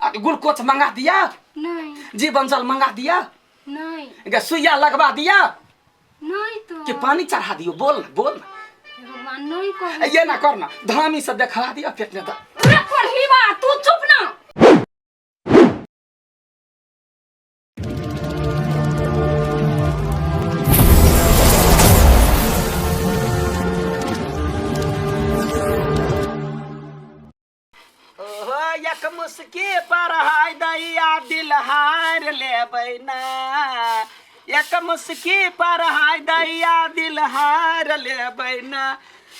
आ ग्लूकोज मंगा दिया? नहीं। जीवन जल मंगा दिया? नहीं। गे सुइया लगवा दिया? नहीं तो। कि पानी चढ़ा दियो? बोल ना, बोल ना। भगवान नहीं कहै। ये ना कर ना, धामी से देखा दिया पेट में दर्द। अरे पढ़ीबा तू चुप ना। ओहो एक मुस्की पर हाय दैया दिल हार लेबै ना, एक मुस्की पर हाय दैया दिल हार लेबै ना,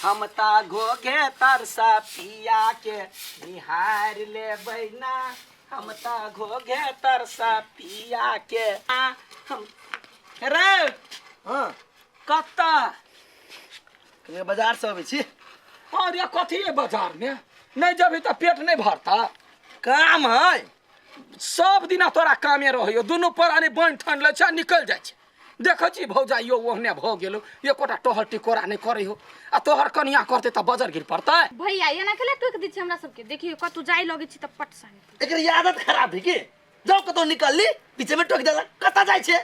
हम ता घोघे तरसा पिया के निहार लेबै ना, हम ता घोघे तरसा पिया के आ, हम रे। हाँ। कत्ता? कनिया बाजार से अबै छी। अरे कथी है बाजार में? नहीं जबी तऽ पेट नहीं भरता। काम है। सब दिना तोरा कामे रहैयो, दुनू प्राणी बनि ठानि लै छै आ निकलि जाइ छै। देखै छी भौजाइयो ओहने भऽ गेलो, एकोटा टहल टिकोरा नहि करै हो, आ तोहर कनिया करतै तऽ बजर गिर पड़तै। भैया एना केला टोकि दै छी हमरा सबके? देखियौ कतौ जाय लगै छी तऽ पट सन। एकर ई आदत खराब है की? जाओ कतौ निकलली पीछे में टोकि देलक, कतऽ जाइ छै?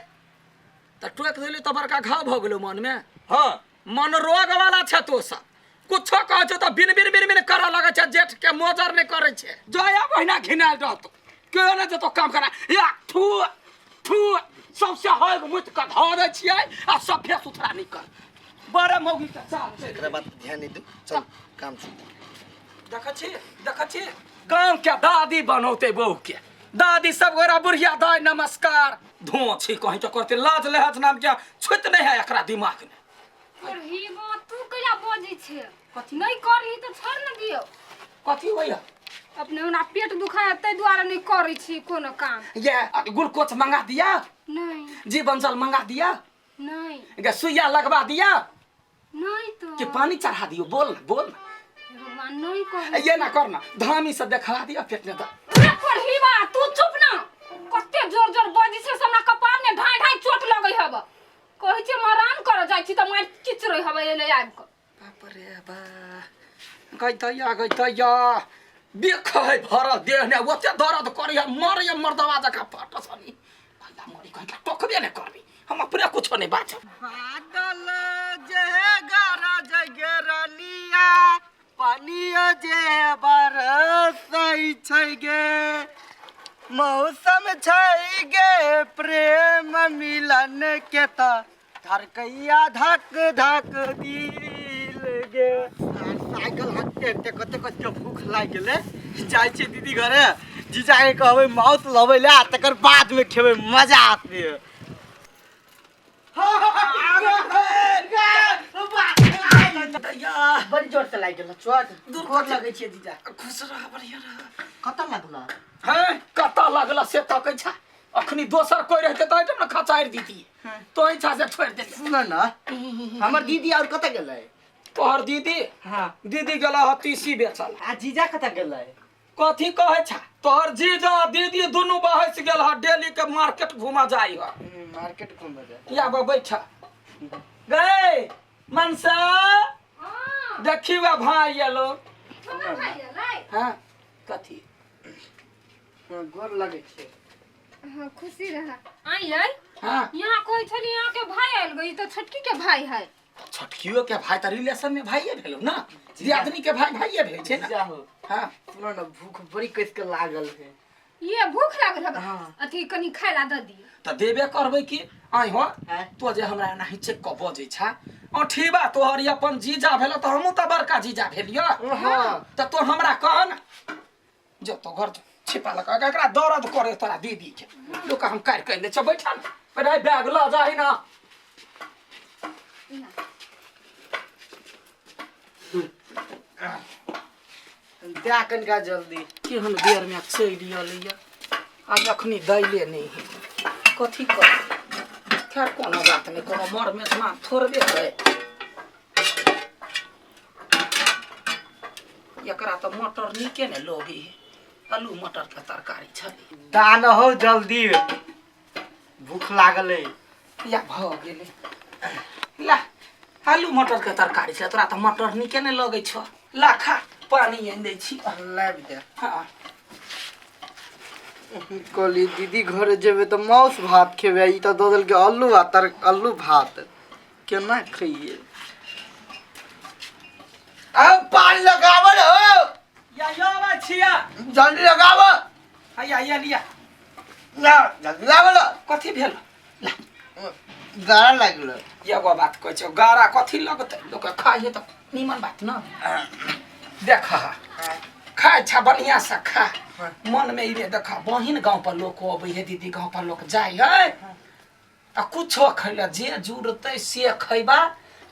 तऽ टोकि देली तऽ बड़का घाव भऽ गेलो मनमे। हाँ। मन रोग वाला छै तो सब, कुछो कहै छै तऽ बिन बिन बिन बिन करऽ लगै छै, जेठ के मोजर नहि करै छै। जया बहिना घिनायल रहतो, केओ नहि जेतो काम करा, या थू थू सबसे हग मुत कऽ धऽ दै छियै आ सफे सुथरा नहि कर। बड़े मौगी के चाल छै। एकरा बात पर ध्यान नहीं दू, चल काम छै। देखै छी, देखै छी गाँव के दादी बनौते बहू के दादी सब गोरा बुढ़िया दाय नमस्कार धो छी कहीं तो करते लाज लहज नाम के छुत नहीं है एकरा दिमाग में। पढ़ीबो तू कैला बजै छै? कथी नहीं करही तऽ छोड़ ने दियौ। कथी होइया? अपने हमरा पेट दुखाय ताहि दुआरे नहीं करै छी कोनो काम। ये ग्लूकोज मंगा दिया? नहीं। जीवन जल मंगा दिया? नहीं। गे सुइया लगवा दिया? नहीं तो। कि पानी चढ़ा दियो? बोल ना, बोल ना। भगवान नहीं कहै। ये ना कर ना, धामी से देखा दिया पेट में दर्द। अरे पढ़ीबा तू चुप ना, कते जोर जोर बजै छै से हमरा कपार में ढाई ढाई चोट लगै हब। कहै छै मरान कर जाइ छी तऽ मारि किच रहै हब एने आबि कऽ। बाप रे बा, गई दैया गई दैया देख है भरल देह ने ओते दर्द करे है, मरे मर्दवा जकाँ फट सनी भैया मरी कहीं टोकबे नहीं करबी, हम अपने कुछो नहीं बाजब। बादल जे गरज गेरलिया पानियो जे बरसै छै गे, मौसम छै गे प्रेम मिलन के त धड़कैया धक धक दिल गे। साइकिल हटते हटते कते कते भूख लागि गेलै, जाइ छियै दीदी घरे, जीजा के कहबै माउस लबै ले आ तकर बाद में खेबै, मजा आते। बड़ी जोर से लागि गेल चोट, गोर लगै छियै जीजा। खुश रह, बढ़िया रह। कतऽ लागल? हैं कतऽ लागल से तकै छा, अखनी दोसर कोई रहते तऽ एहिठाम ने खचारि दीती, तो छा से छोड़ि देती। सुन न, हमर दीदी और कतऽ गेलै? तोहर दीदी? हाँ। दीदी गेला ह तीसी बेचल। आ जीजा कतऽ गेलै? कथी कहै छा? तोहर जीजा दीदी दुनू बहस गेल ह, डेली के मार्केट घूमा जाइ ह। मार्केट घूमे जाय। या बैठ गए मनसा। हाँ। देखी वा भाई एलो। हमर भाई एलै? हाँ कथी? हाँ, गोर लगै छै। हाँ खुशी रह। आई आई। हाँ। यहाँ कहै छली यहाँ के भाई आयल गई तऽ छोटकी के भाई है। छोटकियो के भाई तऽ रिलेशन में भाइये भेलो ना, दियादनी के भाई भाइये भेल छै ना। जीजा हो। हाँ। सुनो न, भूख बड़ी कस के लागल है। ये भूख लागल है? हाँ। अथी कनी खाय ला दऽ दियौ। तऽ देबे करबै की। आइ हो। आँय? तो जे हमरा एनाही चेक कऽ बजै छा, अठीबा तोहर ई अपन जीजा भेल तऽ हमहूँ तऽ बड़का जीजा भेलियौ। हाँ। तऽ तो हमरा कह न, जो तो घर जो, छिपा लगा एकरा दर्द करे तोरा दीदी के लोक हम काटि कऽ लै छै। बैठा ने, पहिले बैग लऽ जाही ना। दए कनिका जल्दी। केहन बेर में चलि एलैया आ जखनी दैले नहि है कथी कर। खैर कोनो बात नहि, कोनो मर मेहमान थोड़बे है। एकरा तऽ मटर नीके ने लगे है, आलू मटर के तरकारी छलै। दान हो जल्दी, भूख लागल है। या भऽ गेलै, ला आलू मटर के तरकारी छै, तोरा तऽ मटर नीके नहि लगै छौ। ला खा, पानी आनि दै छी। लाबि दे। हाँ। कहली दीदी घरे जेबै तऽ मासु भात खेबै, ई तऽ दऽ देलकै आलू आ तर आलू भात केना खइयै। अब पान लगावल हो। या यो आबै छिया। जल्दी लगाव। हैया या लिया। ना जल्दी लगावल। कथी भेल? ला। गारा लागल। एगो बात कहै छौ, गारा कथी लगतै? लोक खाइ है तऽ नीमन बात न। देख, खाइ छ बढ़िया से खा, मन में ई देख बहिन गांव पर लोक अबै है, दीदी गांव पर लोक जाइ है आ कुछो खैला जे जुड़तै से खैबा।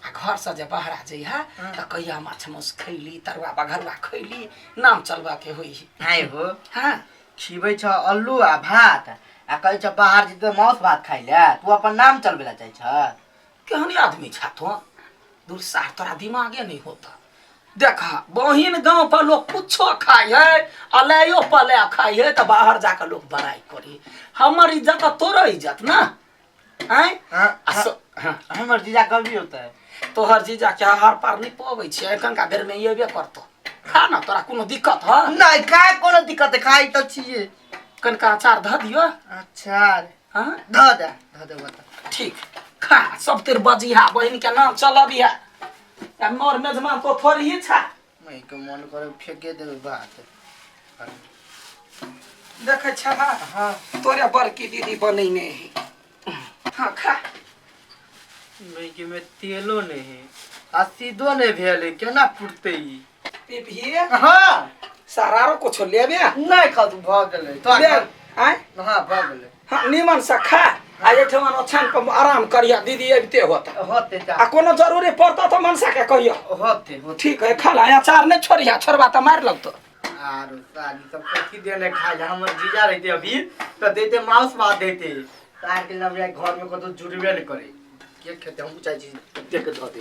आ घर से जे बाहर आ जइहा तऽ कहिया माछ मांस खैली, तरुआ बघरुआ खैली, नाम चलबा के होई। आइ हो। हाँ। खिबै छ अल्लू आ भात आ कहै छ बाहर जेतै मासु भात खाइ लए, तू अपन नाम चलबै लए चाहै छ? केहन आदमी छ तू दुर्सार, तोरा दिमागे नहीं होता। देख बहिन गांव पर लोग कुछो खाइ है, अलायो पलाय खाइ है, तऽ बाहर जाके लोग बड़ाई करी। हमर इज्जत आ तोरो इज्जत ना। आँय? हाँ, आ हाँ। हमर जीजा कभी होता है? तोहर जीजा के हार पार नहीं पबै छै, एखनका बेर में अयबे करतो। खा ना, तोरा कोनो दिक्कत ह? नहीं, का कोनो दिक्कत है, खाइ तऽ छियै। कनिका अचार धऽ दियौ। अचार? हाँ? धऽ दे, धऽ दे बता। ठीक, खा सब तेर बजिहा, बहिन के नाम चलबिहा। आ मोर मेजमान तो थोड़ी ही छा। मैं के मन करे फेंके देबै बात। देखै छ? हाँ। तोरे बड़की दीदी बनैने है। हाँ खा। मैं के में तेलो नहीं है आ सीधो नहीं भेल है, केना फुटते ई? पीभी। हाँ। सारारो कुछो लेबे? नहीं खातू, भऽ गेलै तो। ले आय। हाँ भऽ गेलै। हाँ निमन से खा आ एहिठमन ओछान पर आराम करिया, दीदी अबिते होता। होते जा। आ कोनो जरूरी पड़तो तऽ मनसा के कहियो। होते होते। ठीक है, खा ला, अचार नहीं छोड़िया, छोड़बा तऽ मारि लगतो। आरो साली सब कथी देने खाइ लए? हमर जीजा रहते अभी तऽ देते मांस भात देते, तार के लग घर में कतौ जुड़बे नहीं करे। के खेते? हम चाहै छी देख के धऽ दे।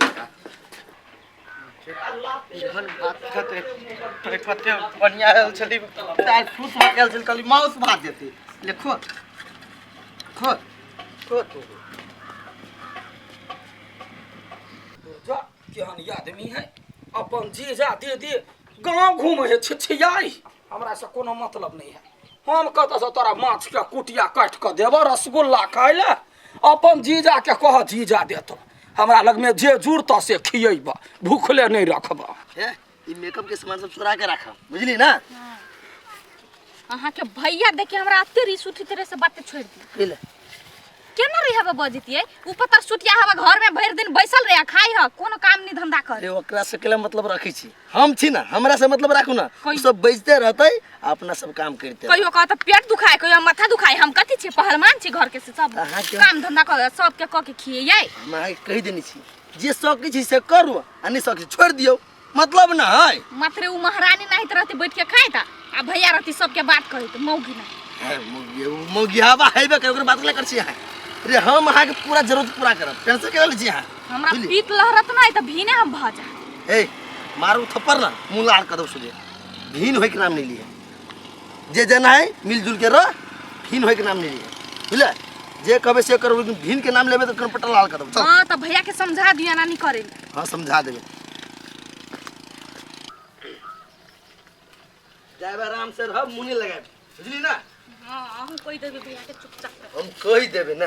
एहन भात खेते कते बढ़िया आयल छलै, तार खुश भऽ गेल छलै, कहली मांस भात देते। ले खो खो खो तू। जा केहन आदमी है, अपन जीजा दीदी गाँव घूमे है छिछियाई, हमरा से कोनो मतलब नहीं है। हम कतऽ से तोरा माछ के कुटिया काटि कऽ देबऽ रसगुल्ला खाइ लए? अपन जीजा के कह, जीजा देतो। हमरा लगमे जे जुड़तऽ से खियेबऽ, भूखले नहीं रखबऽ। हे, ई मेकअप के सामान सब चुरा के राखब, बुझली ना? अहाँ के भैया देखे हमरा अते रिस उठित रहे से बाते छोड़ दी। कैले? केना रही हवा बजतियै? ऊपर तर सुटिया हवा घर में भरि दिन बैसल रहे, खाई ह, कोनो काम नहीं धंधा कर। अरे ओकरा से केला मतलब रखै छी? हम छी ना, हमरा से मतलब राखू ना। कोई- सब बजते रहतै आ अपना सब काम करते रहतै। कहियो कहत पेट दुखाए, कहियो माथा दुखाए। हम कथी छी, पहलवान छी घर के से सब अहाँ के- काम धंधा कर सबके क के खियैयै। हम अहाँके कहि देने छी, जे सकै छी से करू आ नहि सकै छी छोड़ि दियौ, मतलब ना है। मात्र उ महारानी नाहित रहती बैठ के खाइत आ भैया रहती सबके बात कहैत, मौगी ना। हे, मौगियाबा हेबे करे, ओकर बात ला कर छी अहाँ? रे हम अहाँके पूरा जरूरत पूरा करब, टेंशन केना लै छी अहाँ? हमरा बुझलियै? पीत लहरत ना त भीने हम भ जा। हे मारू थप्पड़ ना मुँह लाल कर दो सुजे। भीन होय के नाम नहीं लिए, जे जना है मिलजुल के रह, भीन होय के नाम नहीं लिए, बुझले? जे कहबे से करब, लेकिन भीन के नाम लेबे तो कन पट्टा लाल कर दो। चल। हां त भैया के समझा दिया ना, नहीं करे। हाँ समझा देबे। जाबे आराम से रह, मुँह नहीं लगाबे, बुझली ना? हां हम कहि देबे भैया के चुपचाप। हम कहि देबे ना।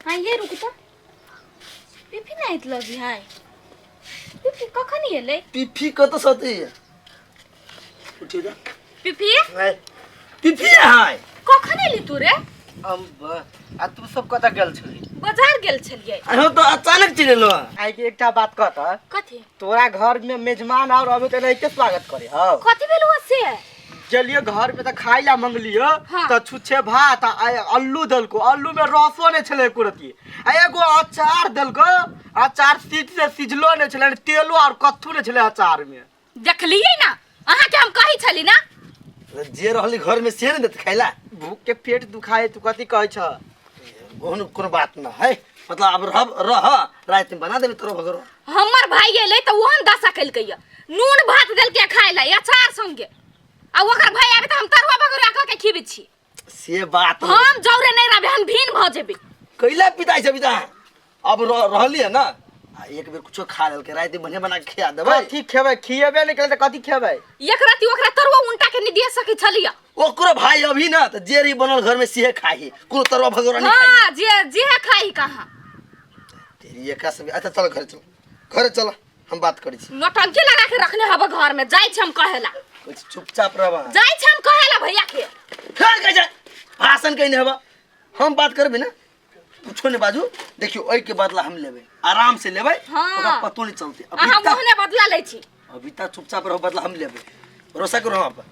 हां ये रुक त, पिफी नहीं लगी है? पिफी कखन एलै? पिफी कत सती उठियो जा। पिफी। पिफी है। कखन एली तू रे? हम आ तू सब कतऽ गेल छली? बाजार गेल छलियै। अहो तो अचानक चलि एलो। आइ के एकटा बात कहत। कथी? तोरा घर में मेजमान और अबे त एनाहिते स्वागत करे हौ? कथी भेल हुआ से? गेलियो घर में त खाइ ला मंगलियो। हाँ। त छुच्छे भात आ अल्लू देलको, अल्लू में रसो नहीं छलै एको रत्ती, आ एगो अचार देलको, अचार सीध से सिझलो नहीं छलै, तेलो और कत्थू नहीं छलै अचार में। देखलियै ना अहाँ के हम कहै छली ना। जे रहली घर में से नहीं देत खाइला। भूख के पेट दुखाए, तू कथी कहै छ? ओहन कोनो बात न है, मतलब अब रह रह रात में बना देबे तोरो भगरो। हमर भाई एलै त ओहन दशा केलकै य, नून भात देलकै खाइ ला अचार संगे, आ ओकर भाई आबे त हम तरुआ बगरुआ क के खिबै छी। से बात नहीं। हम जौरे नहीं रहबे, हम भीन भ जेबे। कैला पिताई छ पिता? अब रहली है ना, आ एक बेर कुछो खा लेलकै, राति में बढ़िया बना के खिया देबै। कथी खेबै? खिएबे नहि केलै तऽ कथी खेबै? एक राति ओकरा तरुआ उनटा के नहीं दे सकै छलियै। ओकरो भाई अभी ना त जे रही बनल घर में सेहे खाही, कोनो तरुआ भगोरा नहीं खाही। हाँ, जे जे खाई कहाँ। तेरी एका सब। अच्छा चल घर चल, घर चल, हम बात करै छी। नौटंकी लगा के रखने हब घर में, जाइ छी हम कहेला। कहै छी चुपचाप रहबा। जाइ छी हम कहेला भैया के। फेर कहै छै भाषण कहने हबा। हम बात करबै ना, कुछो नहीं बाजू। देखियो ओहि के बदला हम लेबै, आराम से लेबै। हाँ। ओकरा पतो नहीं चलते। अभी अहाँ तक ओहने बदला लै छी। अभी तक चुपचाप रहो, बदला हम लेबै, भरोसा करो हम पर।